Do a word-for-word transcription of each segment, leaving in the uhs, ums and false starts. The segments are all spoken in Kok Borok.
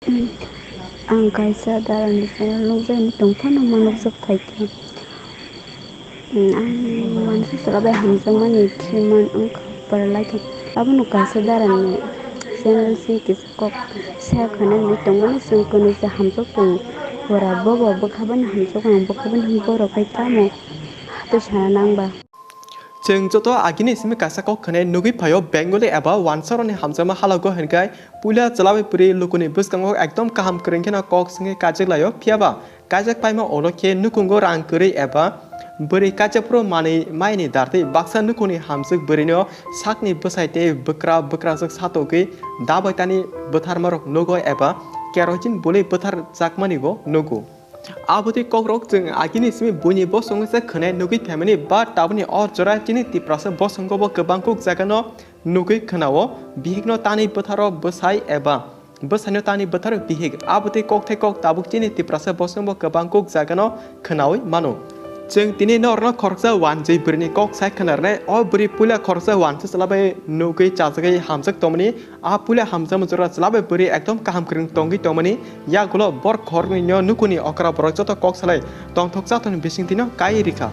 Ang kaisa darani channel nukjaknai tongphano ma nukjak phaikha. Ang uansuk chwla bai hamjakmani three month wngkha pora lai thang. Abono kaisa darani channel se kisa kok share khainani tongmani chwng kwnwi se hamjak tongo. Pora bobo bwkha bani hamjak ang bwkha bani borok bai tamo hatwi sana nangba. Chwng joto agini simi kaisa kok khwnai nugwi phaio Bengali eba wansarokni hamjakma halogo hinkhai puila chwla bai pwrwi lukuni bwskango ekdom kaham kwrwng kheno kok swngwi kaijaklaio. Phiyaba kaijak paima ulo khe nukhungo rang kwrwi eba bwrwi kaijakphuru manwi maini dartwi baksa nukhungni hamjwk bwrwino sakni bwsai tei bwkra bwkrajwk satokgwi dabai tani bwtharmarok nugo eba kerosene bului bwtharjakmanibo nugo. Abotwi kokrok chwng agini simi buini bosongo se khwnai nugwi phaimani, but tabukni o jora chini Tiprasa bosongo bo kwbang kuk jagano nugwi khwnao, bihikno tani bwtharo bwsai eba bwsaino tani bwtharo bihik. Abotwi kokthai kok tabuk chini Tiprasa bosongo bo kwbang kuk jagano khwnawi mano. Chwng tini norokno khoroksa wanjwi bwrwini kok sai khwnarnai. O bwrwi puila khoroksa wansa chwla bai nugwi chajagwi hamjak tongmani. A puila hamjakma jora chwla bai bwrwi ekdom kaham kwrwng tongwi tongmani yagulo bor khoroknwino nukhungni okra borok joto kok salai tongthok chathokni bisingtwino kai rikha.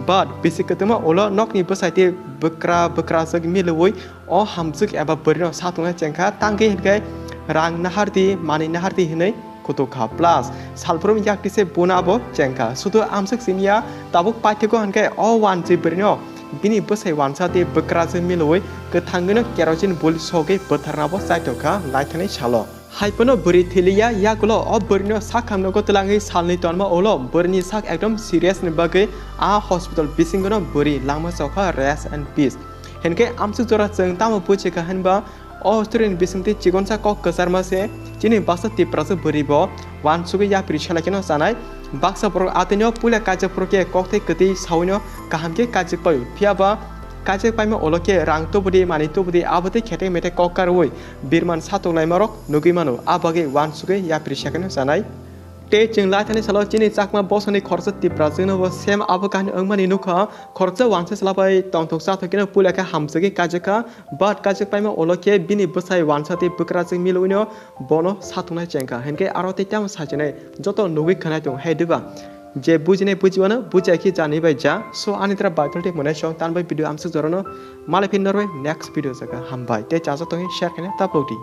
But bisi kwtwma ulo nokni bwsai tei bwkra bwkrajwk milwi o hamjwk eba bwrwino satungnai chengkha, tangwi hinkhe rang nahardi, manwi nahardi hinwi kutukha. Plus salbrum yaktise buna abo chengkha. Sudu amswk simiya tabuk paithago hinkhe o wanjwi bwrwino bini bwsai wansa tei bwkrajwk milwi kwthangwino kerosene bul sogwi bwtharnabo chaitokha naithani salo. Haiphano bwrwi thwiliya yagulo o bwrwino sakhamnogo twlangwi salni tonma ulo bwrwini sak ekdom serious ni bagwi a hospital bisingono bwrwi langma chokha, rest and peace. Hinkhe amswk jora chwng tamo buchikha hinba o story ni bisingtwi chikonsa kok kwcharma se chini baksa Tiprasa bwrwi bo wansugwi yapri selai kheno chanai. Baksa borok atwino puila kaijak phuru khe kokthai kwtwi sawino kaham khe kaijak paio. Phiyaba kaijak paima ulo khe rang tubudi, manwi tubudi, abotwi khetek metek kok karwi birman satoknaimarok nugwi mano. A bagwi wansugwi yapri selai kheno chanai. Tei chwng laithani salo chini chakma bosongni khoroksa Tipraswkno bo same abo kahini wngmani nukha. Khoroksa wansa chwla bai tongthok chathok kheno puila khe hamjagwi kaijakha, but kaijak paima ulo khe bini bwsai wansa tei bwkrajwk milwino bono satungnai chengkha. Hinkhe aro tei tamo sachinai joto nugwi khwnai tong hai diba? Je bujinai bujiwano, bujiya khe jani bai ja. So ani tara Bible tei monai song tan bai video amswk jorano malai phin norbai next video jaga. Hambai tei chajak tongwi share khaina taplok di.